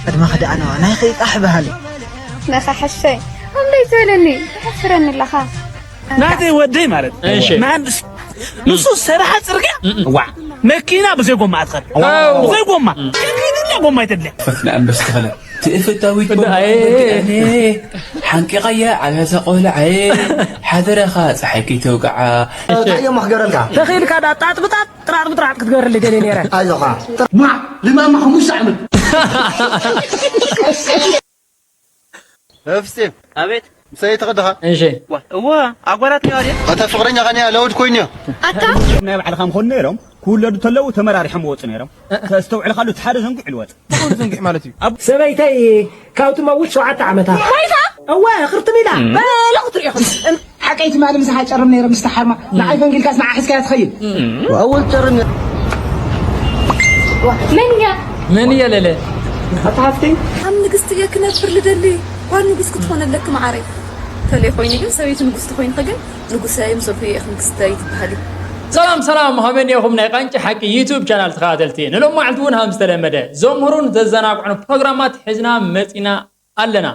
ቅድመ ክድኣነዋ ናይ ኸይጣሕ ባህሊ። ነኻ ሓሸይ ኣምለይ ትበለኒ ተሕፍረኒ ኣለኻ። ናተይ ወደይ ማለት እሺ። መሃንድስ ንሱ ሰራሓ ጽርግያ ዋ መኪና ብዘይ ጎማ ኣትኸድ ብዘይ ጎማ ከኪዱላ ጎማ ይተድልያ ፈፍለ ኣንበስ ተኸለ ትእፍታዊት እንዳ ኣየ። ሓንቂቐያ ዓብያተ ቆልዐ ሓደረኻ ፀሓይ ከይተውቅዓ እንታይ እዮም ክገረልካ? ተኺኢልካ ዳ ጣጥብጣጥ ጥራጥ ብጥራጥ ክትገብርልይ ደልየ ነይረ። ኣይዞኻ ማ ልማማ ሓሙሽተ ዓመት እፍስም ኣቤት ምሰይ ተቐድኻ እሺ ዋ እዋ ኣጓላት ነዋ ድያ ኣታ ፍቕረኛ ኸኒ ኣለወድ ኮይንዮ ኣታ ናይ ባዕልኻ ምኾኑ ነይሮም ክውለዱ ተለዉ ተመራሪሖም ወፁ ነይሮም ተስተውዕልካሉ እቲ ሓደ ዘንጉዕ ልወጥ ዝንግዕ ማለት እዩ ሰበይተይ ካብ ትመውት ሸውዓተ ዓመታ ኮይታ እወ ክርትም ኢላ በለኹ ትሪኢኹም ሓቀይ ትማሊ ምሳኻ ጨርም ነይረ ምስ ተሓርማ ንዓይ ፈንጊልካስ ንዓ ሒዝካያ ትኸይድ ኣወል ጨርም መን እያ መን እያ ለለ ኣታ ሃፍተይ ኣብ ንግስቲ እየ ክነብር ልደሊ ጓል ንጉስ ክትኾን ኣለኪ መዓረይ ተለይ ኮይኑ ግን ሰበይቲ ንጉስ ተኮይንኺ ግን ንጉሰ ይምሰልኩ እየ ኢኺ ንግስተ ይትበሃሊ ሰላም ሰላም ሃመን የኹም ናይ ቃንጭ ሓቂ ዩቱብ ቻናል ተኸታተልቲ ንሎም መዓልቲ እውን ሃም ዝተለመደ ዘምህሩን ዘዘናግዑን ፕሮግራማት ሒዝና መፂና ኣለና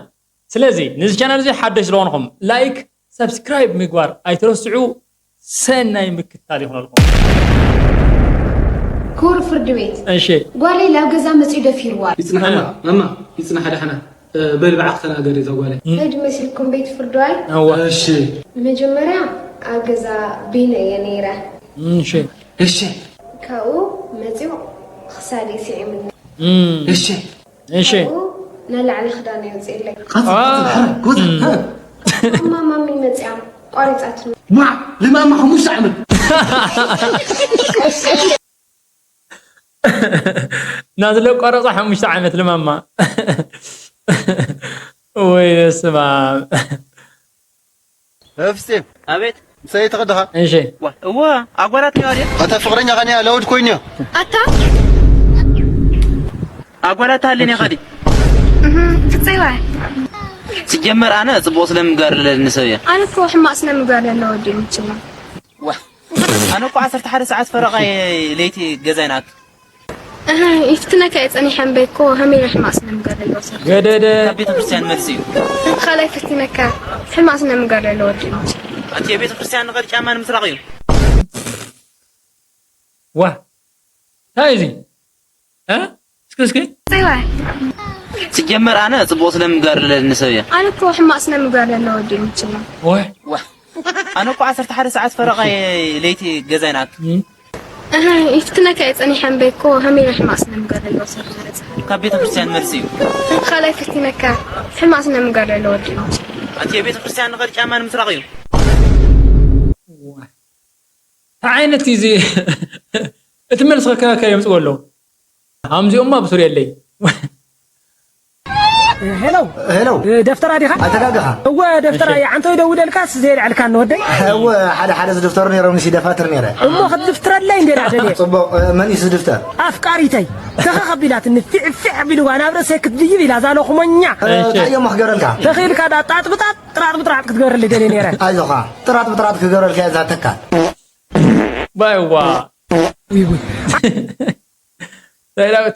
ስለዚ ንዚ ቻናል እዚ ሓደሽ ዝኾንኹም ላይክ ሰብስክራይብ ምግባር ኣይትረስዑ ሰናይ ምክታል ይኹነልኩም ክቡር ፍርዲ ቤት እሺ ጓለይ ናብ ገዛ መፂኡ ደፊርዋ እዩ። ይፅናሕማ ማማ ይፅናሓ ዳሕና በል ብዓኽ ተናገሪ እዛ ጓለይ እንታይ ድመሲልኩም ቤት ፍርድዋይ እዋ እሺ መጀመርያ ኣብ ገዛ ቤነ እየ ነይረ እሺ እሺ ካብኡ መፂኡ ክሳደይ ስዒሙኒ እሺ እሺ ካብኡ ንላዕሊ ክዳነይ ኣውፅእለይ ቀፅል ቀፅል ሕረ ክወፅእ ሕረ ማማ ማሚ መፂኣ ቆሪፃትኒ ማ ልማማ ሓሙሽተ ዓመት ናዝለ ቆረፃ ሓሙሽተ ዓመት ልማማ ወይ በስማ እፍስም ኣቤት ምሰይ ተቐድኻ እሺ ዋ እዋ ኣጓላት ነዋ ድያ ኣታ ፍቕረኛ ኸኒ ኣለወድ ኮይንዮ ኣታ ኣጓላት ሃልን እያ ኸዲ ፍፀይዋ ሲጀመር ኣነ ፅቡቕ ስለምጋር ለኒ ሰብ እየ ኣነ እኮ ሕማቕ ስነ ምግባር ለለ ወዲ ምችላ ዋ ኣነ እኮ ዓሰርተ ሓደ ሰዓት ፈረቓ እየ ለይቲ ገዛይ ንኣቱ ይፍትነካ እየ ፀኒሐ እምበይ እኮ ሃመይ ሕማቕ ስነ ምግባር ለለ ሰብ ገደደ ካብ ቤተ ክርስቲያን መልሲ እዩ ካልኣይ ፈቲነካ ሕማቕ ስነ ምግባር ለለ ወዲ ምችላ ኣቲ ቤተ ክርስቲያን ንኸድ ጫማ ንምስራቕ እዩ ዋ እንታይ እዚ እ እስኪ እስኪ ፀይዋ ሲጀመር ኣነ ፅቡቕ ስለምጋር ለኒ ሰብ እየ ኣነ እኮ ሕማቕ ስነ ምግባር ለለ ወዲ ምችላ ወይ ዋ ኣነ እኮ ዓሰርተ ሓደ ሰዓት ፈረቓ እየ ለይቲ ገዛይ ንኣቱ ይፍትነካ እየ ፀኒሐ እምበይ እኮ ሃመይ ሕማቕ ስነ ምግባር ለለ ሰብ ካብ ቤተ ክርስቲያን መልሲ እዩ ካልኣይ ፈቲነካ ሕማቕ ስነ ምግባር ለለ ወዲ ምችላ ኣቲ ቤተ ክርስቲያን ንኸድ ጫማ ንምስራቕ እዩ እንታይ ዓይነት እዩ እዚ እቲ መልሲ ከከከ የምፅዎ ኣለዉ ከምዚኦማ ብሱር የለይ ሄሎ ሄሎ ደፍተራ ዲኻ ኣተጋግኻ እወ ደፍተራ እየ ዓንተው ይደውለልካስ ዘየልዐልካ ንወደይ እወ ሓደ ሓደ ዝድፍተሩ ነይሮም ንሲ ደፋትር ነይረ እሞ ክትድፍትረለይ እንዴ ዳደልየ ፅቡቕ መን እዩ ዝድፍተር ኣፍቃሪተይ ተኸኸቢላትኒ ፊዕ ፊዕ ቢልዋ ናብ ርእሰይ ክትድይብ ኢላ እዛ ለኹሞኛ እንታይ እዮም ክገረልካ ተኽኢልካ ዳ ጣጥብጣጥ ጥራጥ ብጥራጥ ክትገብርልይ ደልየ ነይረ ኣይዞኻ ጥራጥ ብጥራጥ ክገረልካ እያ ዛተካ ባይዋ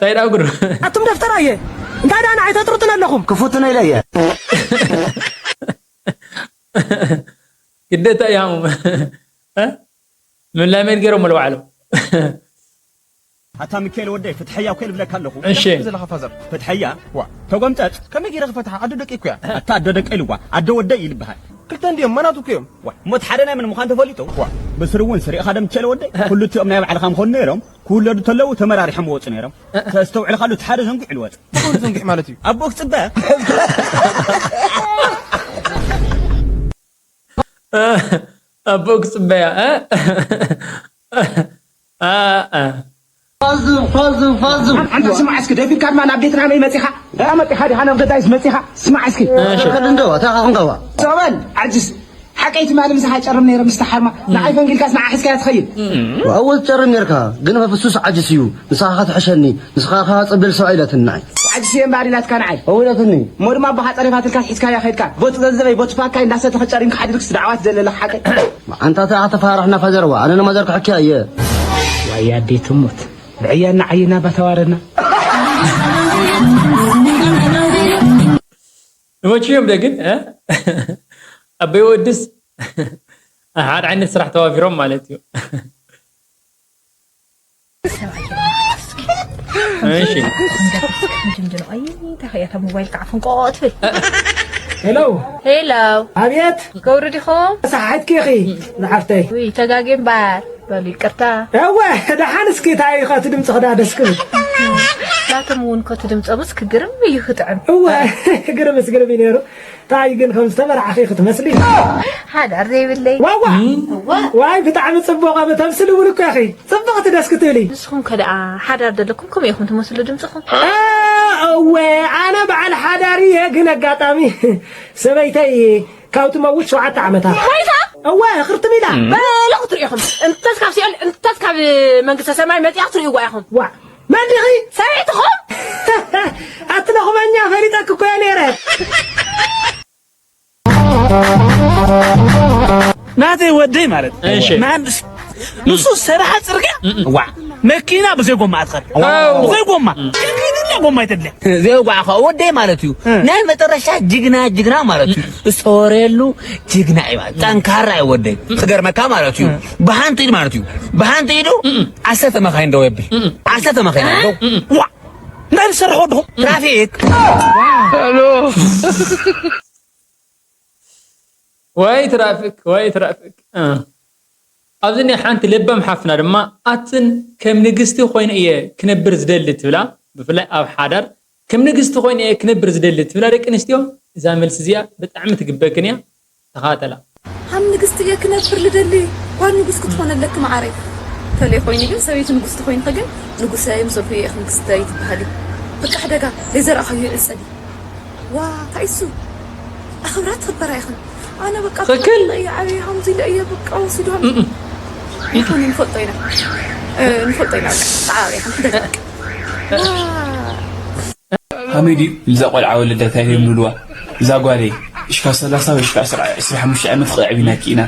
ታይዳ ጉሩ ኣቱም ደፍተራ እየ እንታይ ዳ ንዓይ ተጥርጡን ኣለኹም ክፉትነ ኢለ እየ ግደታ እያሙ ምላመድ ገይሮም ለባዕሎም ኣታ ሚካኤል ወደይ ፍትሐያ እኮ ልብለካ ኣለኹ እሺ ዘለኻ ፋዘር ፍትሐያ ዋ ተጎምጠጥ ከመይ ገይረ ክፈትሓ ኣዶ ደቂ እኮያ ኣታ ኣዶ ደቀይ ልዋ ኣዶ ወደይ ይልበሃል ክልተ እንዲዮም መናቱ እኮዮም ዋ እሞ እቲ ሓደ ናይ መን ምዃን ተፈሊጡ ዋ ብስሩ እውን ስርኢኻ ደምቸለ ወደይ ኩሉ እቲኦም ናይ ባዕልኻ ምኾኑ ነይሮም ክውለዱ ተለዉ ተመራሪሖም ወፁ ነይሮም ተስተውዕልካሉ እቲ ሓደ ዘንጉዕ ልወጥ ዝኾኑ ዘንጉዕ ማለት እዩ ኣቦ ክፅበ ኣቦ ክፅበያ ፋዝም ፋዝም ፋዝም ኣንታ ስማዕ እስኪ ደፊርካ ድማ ናብ ቤትና መይ መፂኻ ኣ መፂኻ ዲኻ ናብ ገዛይስ መፂኻ ስማዕ እስኪ ከድ እንዶ ኣታ ኻኹንካዋ ሰበል ዓጅስ ሓቀይ ትማሊ ምሳኻ ጨርም ነይረ ምስ ተሓርማ ንዓይ ፈንጊልካስ ንዓ ሒዝካያ ትኸይድ ኣወል ትጨርም ነርካ ግን መፍሱስ ዓጅስ እዩ ንስኻ ኸትሕሸኒ ንስኻ ኸዓ ጽብል ሰብኣይ ኢላትኒ ንዓይ ዓጅስ እየ እምበኣር ኢላትካ ንዓይ ኣወ ኢላትኒ እሞ ድማ ኣቦኻ ጸሪፋትልካስ ሒዝካያ ኸይድካ ቦጥ ገንዘበይ ቦጥ ፋካይ እንዳሰተኸ ጨሪምካ ሓዲርክስ ዳዕዋ ትደሊ ኣለኻ ሓቀይ ኣንታ ተፋራሕና ፈዘርዋ ኣነ ንማዘር ክሕክያ እየ ዋይ ኣዴ ትሙት ብዕያና ዓይና ባተዋረና መችዮም ደ ግን እ? ኣበይ ወድስ ሓደ ዓይነት ስራሕ ተዋፊሮም ማለት እዩ። እሺ። ሄሎ። ሄሎ። ኣብየት። ገብሩ ዲኹም? ሰሓትኪ ኢኺ ዝሓፍተይ። ውይ ተጋጌ እምበር። በሉ ይቅርታ። እወ ደሓን እስኪ እንታይ እዩ ከቲ ድምፂ ክዳ ደስ ክብል። ናቶም እውን ከቲ ድምፆምስ ክግርም እዩ ክጥዕም። እወ ግርምስ ግርም እዩ ነይሩ። ታይ ግን ከም ዝተመርዓኺ ክትመስሊ። ሓዳር ዘይብለይ። ዋዋ ዋይ ብጣዕሚ ፅቡቕ ተምስሊ እውን እኮ ኢኺ። ፅብቕቲ ደስ ክትብሊ። ንስኹም ከ ደኣ ሓዳር ዘለኩም ከምኡ ኢኹም ትመስሉ ድምፅኹም። እወ ኣነ በዓል ሓዳር እየ ግን ኣጋጣሚ ሰበይተይ ካብ ትመውት ሸውዓተ ዓመታ። ሞይታ? እወ ክርትም ኢላ። በሉ ክትሪኢኹም እንተስ ካብ ሲኦል እንተስ ካብ መንግስተ ሰማይ መፂኣ ክትሪእዋ ኢኹም። ዋእ መን ዲኺ? ሰበይትኹም። ኣቲ ለኹመኛ ፈሊጠኪ እኮ እየ ነይረ። ናተይ ወደይ ማለት እሺ። ናንስ ንሱ ዝሰርሓ ፅርግያ ዋ መኪና ብዘይ ጎማ ኣትኸድ ብዘይ ጎማ ከሚድለ ጎማ ይተድለ ዘይጓዓ ከዓ ወደይ ማለት እዩ ናይ መጠረሻ ጅግና ጅግና ማለት እዩ ዝተወረየሉ ጅግና እዩ ማለት ጠንካራ እዩ ወደይ ክገርመካ ማለት እዩ ብሓንቲ ኢድ ማለት እዩ ብሓንቲ ኢዱ ዓሰርተ መካይን ደው የብል ዓሰርተ መካይን ደው ዋ እንታይ ዝሰርሕ ወድኹም ትራፊክ ወይ ትራፊክ ወይ ትራፊክ ኣብዚ ናይ ሓንቲ ለባም ሓፍና ድማ ኣትን ከም ንግስቲ ኮይነ እየ ክነብር ዝደሊ ትብላ ብፍላይ ኣብ ሓዳር ከም ንግስቲ ኮይነ እየ ክነብር ዝደሊ ትብላ ደቂ ኣንስትዮ እዛ መልሲ እዚኣ ብጣዕሚ ትግበክን እያ ተኻተላ ከም ንግስቲ እየ ክነብር ልደሊ ጓል ንጉስ ክትኾን ኣለኪ መዓረይ ተለይ ኮይኑ ግን ሰበይቲ ንጉስ ትኮይንኺ ግን ንጉሰ ይምሰልኩ እየ ንግስተ ይትበሃሊ በቃ ሕደጋ ለይዘራእኻዮ ይዕፀድ እዩ ዋ እንታይ እሱ ኣኽብራት ትኽበራ ኢኽን ኣነ በቃ ትኽክል እየ ዓብየ ከምዚ ኢለ እየ በቃ ወሲዶም ይኹን ንፈልጦ ኢና ንፈልጦ ኢና ተዓባቢኻ ንሕደጋ ከመይ ድዩ ልዛ ቆልዓ ወለዳ ታይ እዮም ልብልዋ እዛ ጓለይ እሽካ ሰላሳ ወይ እሽካ ዕስራ ዕስራ ሓሙሽተ ዓመት ከዕቢናኪ ኢና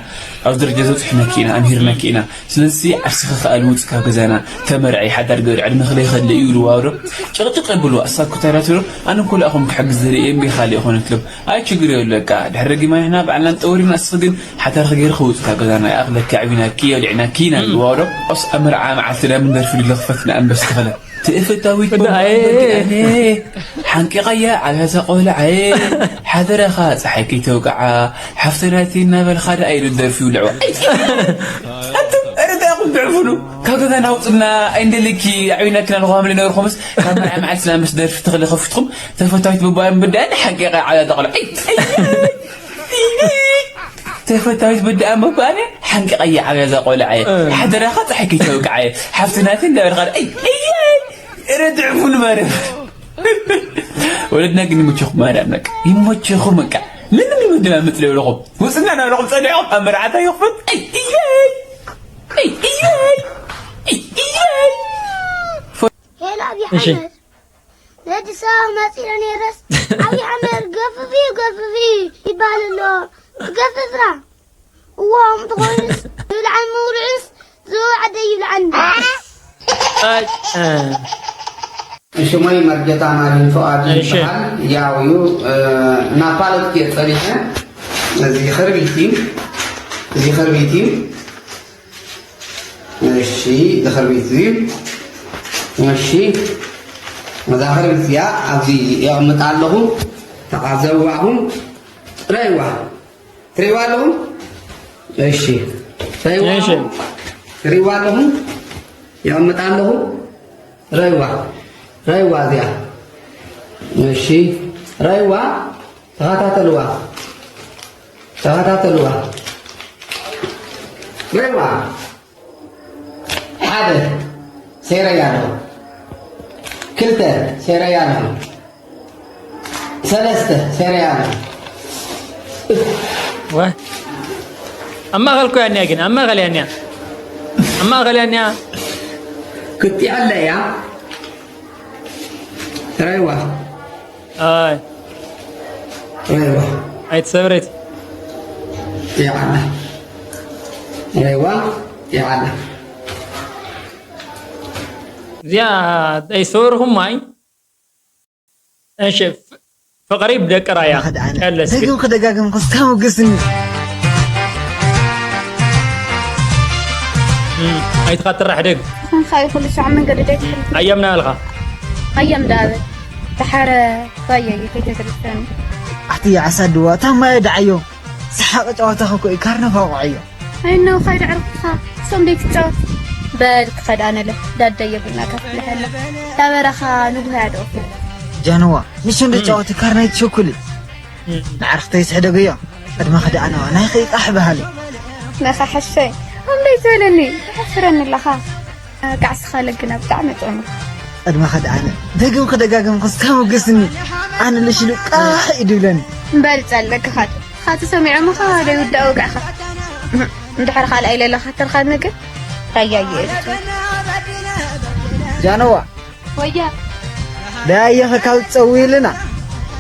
ኣብዚ ደረጃ ዘብፅሕናኪ ኢና ኣምሂርናኪ ኢና ስለዚ ዓርስኺ ከኣ ልውፅ ካብ ገዛና ተመርዐይ ሓዳር ግበሪ ዕድመኺ ለይኸድለ እዩ ይብልዋ ዶ ጭቕጭቕ የብልዋ እሳ እኮ ታይ ኢላ ትብሎም ኣነ እኮ ልኣኹም ክሕግዝ ደልየ እየ እምቢ ካሊእ ኣይኮነን ትብሎም ኣይ ችግር የብሉ በቃ ድሕሪ ደጊምና ንሕና ባዕልና ንጠውር ኢና እስኺ ግን ሓዳርኺ ገይርኺ ውፂ ካብ ገዛና ይኣኽለኪ ኣዕቢናኪ ኣብሊዕናኪ ኢና ይብልዋ ዶ ኦስ ኣብ መርዓ መዓልቲ ዳምን ደርፊ ድለ ክፈት ንኣንበስ ተኸለ ተፈታዊት ኣነ ሓንቂቐያ ዓብያዛ ቆልዓየ ሓደራኻ ፀሓይ ከይተውቅዓ ሓፍተናተይ እናበልኻ ደኣ ኢሉ ደርፊ ይውልዕዋ ኣንቱም እንታይ ኢኹም ትዕፍኑ ካብ ገዛ ናውፅና ኣይንደልኪ ኣዕቢናኪ ናልኹም ሃምለ ነበርኩምስ ካብ መርዓ መዓልቲ ስላ ምስ ደርፊ ተኽሊ ከፊትኩም ተፈታዊት ብባዮም ብዳያን ሓንቂቐ ዓብያዛ ቆልዓ ተፈታዊት ብዳኣ ምባለ ሓንቂ ቀያ ዓብያ እዛ ቆልዓ እየ ሓደራኻ ፀሓይ ከይተውቅዓየ ሓፍትናተይ እንዳበልካ እይ እይ እረ ድዕፉ ንማርያም ወለድና ግን ይመቸኹም ማርያም በቃ ይመቸኹም በቃ ምንም ይመደማመፅ ለብለኹም ውፅና ናብለኹም ፀኒዕኹም ኣብ መርዓታ ይኽፈት እይ እይ እይ እይ እይ እይ ሄሎ ኣብይ ሓመድ ነዲ ሰባብ መፂለ ነይረስ ኣብይ ሓመድ ገፍፍ እዩ ገፍፍ እዩ ይበሃል ኣሎ ትገፍፍራ እዋ ከምቲ ኮይኑስ ይብልዓኒ ምውልዑስ ዝብዓደ ይብልዓኒ ሽሞይ መርጌታ ማሪን ፍቓዱ ይበሃል ያው እዩ ናብ ፓለትክ እየ ፀኒሐ እዚ ኸርቢት እዩ እዚ ኸርቢት እዩ እሺ እዚ ኸርቢት እዚ እሺ እዛ ኸርቢት እዚኣ ኣብዚ የቕምጣ ኣለኹ ተዓዘብዋ ኢኹም ረይዋ ትሪእዋ ኣለኹም እሺ ረይዋ ትሪእዋ ኣለኹም የቕምጣ ኣለኹ ረይዋ ረይዋ እዚኣ እሺ ረይዋ ተኸታተልዋ ተኸታተልዋ ረይዋ ሓደ ሴረያ ኣለኹ ክልተ ሴረያ ኣለኹ ሰለስተ ሴረያ ኣለኹ ኣብ ማእኸል እኮ ያንያ ግን ኣብ ማእኸል ያንያ ኣብ ማእኸል ያንያ ክትዕለ እያ ረይዋ ኣይ ረይዋ ኣይትሰብሬት ይዓላ ረይዋ ይዓላ እዚኣ ኣይሰበርኹም ማይ እሺ ፍቕሪ ብደቂ ራያ። ከድኣነ ቀለስ ግን። ደገምክ ደጋገምክ እስካ መገስኒ። እም፣ ኣይትኻትራሕ ደግ። ንስኻ ይኹሉ ሻዕ መንገዲ ደይ ትሕል። ኣየምና ኣልኻ? ኣየም ዳበ። ተሓረ ባየ ይከይተ ክርስቲያን። ኣሕቲ ዓሳ ድዋ፣ ታማየ ደዓዮ። ሰሓቕ ጨዋታ ኸኮ እዩ፣ ካርነ ፋቑዐዮ። ኣይነው፣ ኻይድ ዕርፍኻ፣ ሶም ደይ ትጫወት። በል ክኸድ ኣነለ፣ ዳደ የብልና ከፍልሐለ። ዳበረኻ ንጉህ ያደው። ጃንዋ፣ ንሽም ደጫወት፣ ካርነ ይትሸኩል። ንዓርኽተይ ስሕደገዮ። ቅድመ ኸደ ኣነዋ፣ ናይ ኸይቃሕ በሃሊ። ነኻ ሓሸይ፣ ኦም ደይ ትበለኒ፣ ተሕፍረኒ ኣለኻ። ቃዕስኻ ለግና ብጣዕሚ ጥዑም። ቅድመ ኸደ ኣነ፣ ደግም ክደጋግም ክስካ መገስኒ። ኣነ ለሽሉ ቃሕ እዩ ድብለኒ። እምበል ጸለክ ኻት፣ ኻት ሰሚዖምኻ ደይ ውዳእ ወግዕኻ። እንድሕር ካልኣይ ለለኻ ትርኻኒ ግን፣ ታያየ። ጃነዋ። ወያ። ደያየኸ ካብ ትጸውይልና፣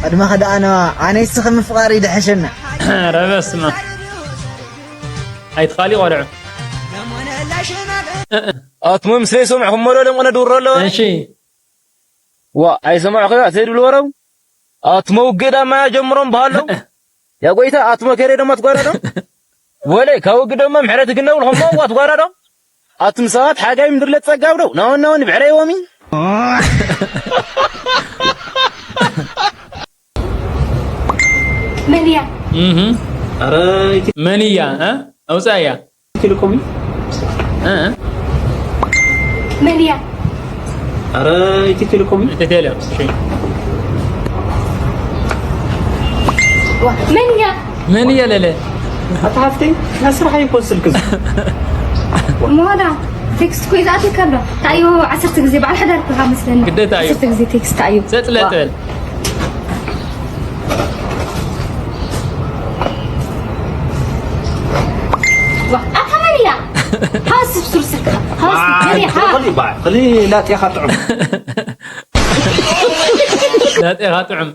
ቅድመ ኸደ ኣነዋ፣ ኣነ ይስኺ ምፍቓር ይድሕሸና። ኧረ በስመ። ኣይትኻሊ ቆልዑ። ኣቱም ምስለይ ሰምዕኹም ዶ ለምቕነ ድውሮ ኣለዎ? እሺ። ዋ፣ ኣይሰማዕኹ ያ ዘይድብሉ ወረው? ኣቱም ውግእ ዳማ ጀምሮም በሃለው? ያ ጎይታ፣ ኣቱም ከሬ ደማ ትጓዳዶም? ወለ፣ ካብ ውግእ ደማ ምሕረት ግን ነብልኹም ዋ ትጓዳዶም? ኣቱም ሰባት ሓጋይ ምድር ለጸጋብ ደው? ናውን ናውን ብዕረይ ወሚ? መን እያ? እህ። ኧረ፣ መን እያ? እ? ኣውጻያ። ቴሌኮም እዩ። እ? መን እያ? ኧረ፣ ኢትዮ ቴሌኮም እዩ። ኢትዮ ቴሌ፣ እሺ። ዋ፣ መን እያ? መን እያ ለለ? ኣታ ሃፍተይ፣ ናይ ስራሕ ኣይኮን ስልክ እዚ። ምዃና፣ ቴክስት እኮ ይዝኣተካ ኣሎ። ታዮ፣ ዓሰርተ ግዜ በዓል ሓዳር እኮ ኢኻ መስለኒ። ግዴታ እዩ። ዓሰርተ ግዜ ቴክስት ታዮ። ሰጥ ለጥ ዋ። በል። ዋ፣ ኣታ መን እያ? ሃስ ሱር ስልካ። ሃስ ዋ፣ ገሪ፣ ሃ። ክሊ ባ፣ ክሊ ላጤኻ ጥዑም። ላጤኻ ጥዑም።